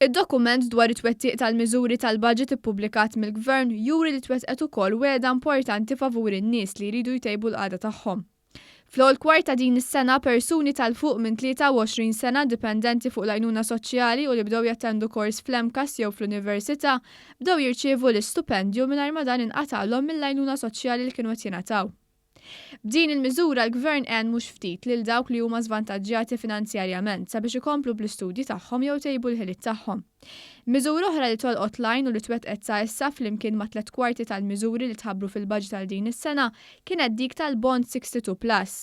Id-dokument dwar it-twettiq tal-miżuri tal-budget ippubblikat mill-Gvern juri li twettqet ukoll wegħda importanti favur in-nies li jridu jtejbu l-qagħda tagħhom. Fl-ewwel kwart ta' din is-sena, persuni ta' 'l fuq minn 23 sena dipendenti fuq l-għajnuna soċjali u li bdew jattendu kors fl-MCAST jew fl-università bdew jirċievu l-istupendju mingħajr ma dan inqatgħalhom mill-għajnuna soċjali li kienu qed jingħataw. B'din il-miżura l-Gvern għen mhux ftit lil dawk li huma żvantaġġjati finanzjarjament sabiex ikomplu bl-istudji tagħhom jew itejbu l-ħiliet tagħhom. Miżura oħra li tolqot l-għajn u li twettqet sa issa flimkien ma' tlett kwarti tal-miżuri li tħabbru fil-budget għal din is-sena kienet dik tal-Bond 62 Plus.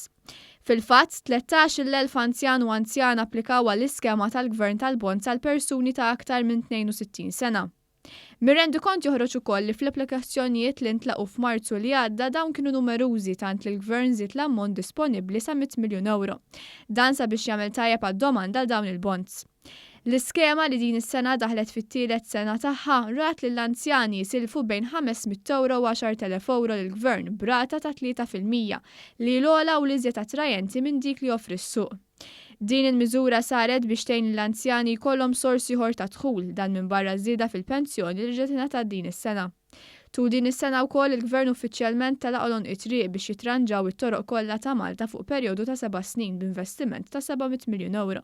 Fil-fatt, 13,000 anzjan u anzjana applikaw għall-iskema tal-Gvern tal-bonds għal persuni ta' aktar minn 62 sena. Mir-rendikont joħroġ ukoll li fl-applikazzjonijiet li ntlaqgħu f'Marzu li għadda dawn kienu numerużi tant li l-Gvern żied l-ammont disponibbli sa mitt miljun ewro. Dan sabiex jagħmel tajjeb għad-domanda għal dawn il-bonds. L-iskema li din is-sena daħlet fit-tielet sena tagħha rat lill-anzjani jisilfu bejn 500 ewro u 10,000 ewro lill-Gvern b'rata ta' 3% li hi l-ogħla u l-iżjed attrajenti minn dik li joffri s-suq. Din il-miżura saret biex tgħin lill-anzjani jkollhom sors ieħor ta' dħul, dan minbarra ż-żieda fil-pensjoni li reġgħet ingħatat din is-sena. Tul din is-sena wkoll il-Gvern uffiċjalment telaq għal għonq it-triq biex jitranġaw it-toroq kollha ta' Malta fuq perjodu ta' seba' snin b'investiment ta' 700 miljun ewro.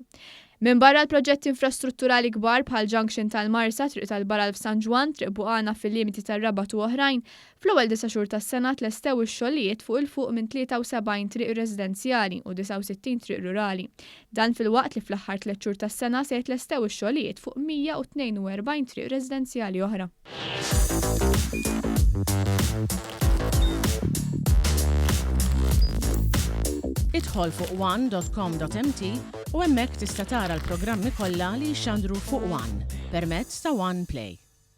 Minbarra l-proġetti infrastrutturali kbar bħall-junction tal-Marsa, Triq tal-Baral f'San Ġwann, Triq Buqana fil-limiti tar-Rabat u oħrajn, Fl-ewwel disa' xhur tas-sena tlestew ix-xogħlijiet fuq 'il fuq minn 73 triq residenzjali u 69 triq rurali. Dan filwaqt li fl-aħħar tliet xhur tas-sena se jitlestew ix-xogħlijiet fuq 142 triq residenzjali oħra. Idħol fuq one.com.mt u hemmhekk tista' tara l-programmi kollha li jixxandru fuq One permezz ta' One Play.